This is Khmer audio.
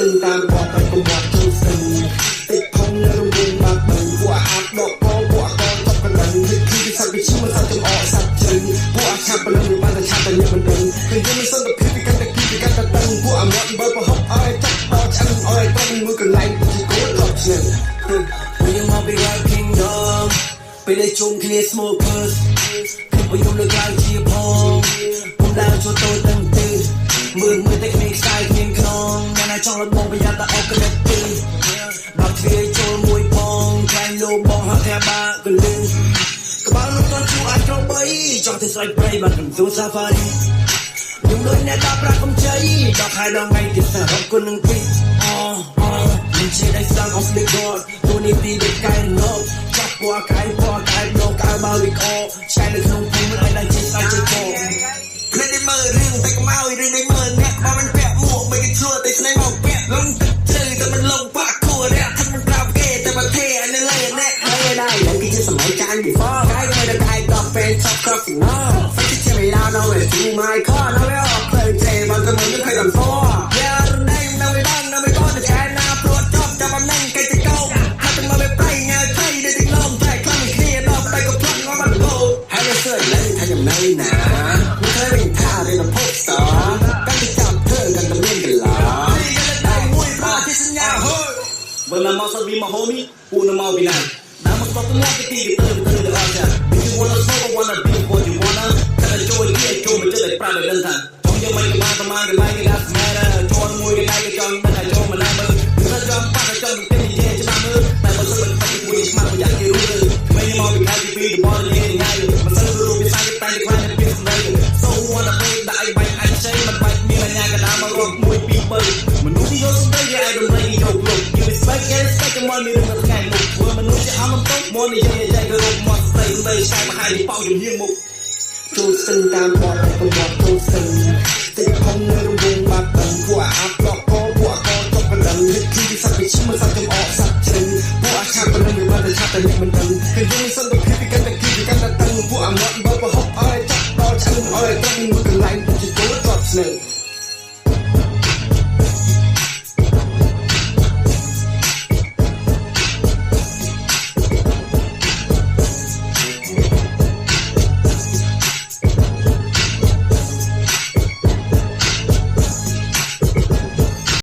ទឹងតាមបត់ហើយកុំបត់ចូលស្ទឹងតិចផុងនៅរង្វង់បាត់បឹងពួកអាប់ដកកពួកអាកចប់កណ្ដឹងនេះគឺសត្វវិជាមិនសត្វចំអកសត្វជ្រឹងពួកអាឆាប់ព្រលឹងវាបានតែឆាប់តែអ្នកមិនដឹងគឺយើងមិនសន្តិភាពពីកាន់តែគីពីកាន់តែតឹងពួកអាមាត់បើប្រហុកឲ្យចាក់ដល់ឆ្អឹងឲ្យត្រឹមមួយកន្លែងជាគោលប់ឆ្នាំ ពួកយើងមកពី Rap Kingdom ពេលដែលជុំគ្នា smokers គឺពួកខ្ញុំលើកឡើងជាផងពុំដើរចូលតូចទាំងទិមើលមើលតែគ្មានខ្សែគ្មានខ្នងអ្នកណាចង់លបងប្រយ័ត្នតែអុកកណិតទីបើកទ្វារចូលមួយផងខ្លាញ់លោបងហត់ថាបាកលឹងក្បាលមិនទាន់ជួអាចក្របីចង់ទៅស្រែកព្រៃបានខ្ញុំទូ safari ខ្ញុំដូចអ្នកដាក់ប្រាក់កម្ចីដល់ខែដល់ថ្ងៃទៀតសរុបគុណនឹងពីរអូអូមិនជាដៃស្ដាំ of the god ទូនេះទីដូចកែណូចាប់ពណ៌កែពណ៌កែដកកែបើវិកោឆ្កែនៅក្នុងភូមិមិនឲ្យឡើងជាស្ដាច់ជាកោ ភ្លេចមើលរឿងតែកុំឲ្យរឿងនេះមើលអ្នកបើមិនពាក់មួកមិនគេឆ្លោះតែស្នេហ៍មកពាក់លងទឹកជ្រៅតែមិនលងបាក់គួររះថាមិនប្រាប់គេតែមកទេឲ្យនៅលើអ្នក ហើយដែរឡើងគឺជាសម័យកាល before កាយមិនដល់កាយដល់ពេលថប់គ្រប់សំណហ្វេជាមិនដល់នៅ to my car នៅអត់ផ្លូវទេបានតែមិនឃើញដល់ យ៉ារណែងនៅមិនបាននៅមិនបានតែណាព្រួតចប់ចាប់អំណឹងគេទៅកោថាទៅមកប្រៃញ៉ាថៃដូចទីឡំតែខ្លាំងគ្នាដល់តែក៏ផ្លាត់ងំបាត់លោ ហើយសើឡើងថាខ្ញុំនៅណាមិនឃើញថារឿងភពសកាន់តែចាប់ធ្វើកាន់តែមានកន្លា ដៃមួយប្រាជាសញ្ញាហូ When I'm outside with my homie, ពួកនៅមកពីណាដើមមកស្បទៅមកទៅទីទៅទៅទៅអត់ចា If you wanna smoke, I wanna be what you wanna តែចូលគេចូលមកចិត្តតែប្រាប់ឲ្យដឹងថាចង់យកមិនក៏បានប្រមាណកន្លែងគេដាក់ matter ជន់មួយកន្លែងគេចង់ដឹងថាចូលមកណាមើលគឺថាចង់ប៉ះចង់ទៅនិយាយច្បាស់មើលតែបើសិនមិនបាច់មួយឆ្មាក់មកយ៉ាងគេรู้ទៅក្មេងមកពីខែទី2តំបន់និយាយញ៉ៃមិនសូវรู้ភាសាគេតែខ្លាចតែពាក្យសម្ដី So wanna play ដាក់ឲ្យបាច់អាចខ្ចីមិនបាច់មានអញ្ញាកដាមករក1 2 3មនុស្សគេយកសម្ដីគេឲ្យតម្លៃគេយកលុប You respect គេ respect គេមកមានរឿងនៅថ្ងៃមុខធ្វើមនុស្សជាអមទៅមកនិយាយចែករកមកស្ដីស្ដីឆែកមកឲ្យប៉ោជំហៀងមុខ ចូលស្ទឹងតាមបត់ហើយកុំបត់ចូលស្ទឹងតិចផុងនៅរង្វង់បាត់បឹងពួកអាប់ដកកពួកអាកចប់កណ្ដឹងនេះគឺសត្វវិជាមិនសត្វចំអកសត្វជ្រឹងពួកអាឆាប់ព្រលឹងវាបានតែឆាប់តែអ្នកមិនដឹងគឺយើងមិនសន្តិភាពពីកាន់តែគីពីកាន់តែតឹងពួកអាមាត់បើប្រហុកឲ្យចាក់ដល់ឆ្អឹងឲ្យត្រឹមមួយកន្លែងជាគោលជាប់ស្នឹង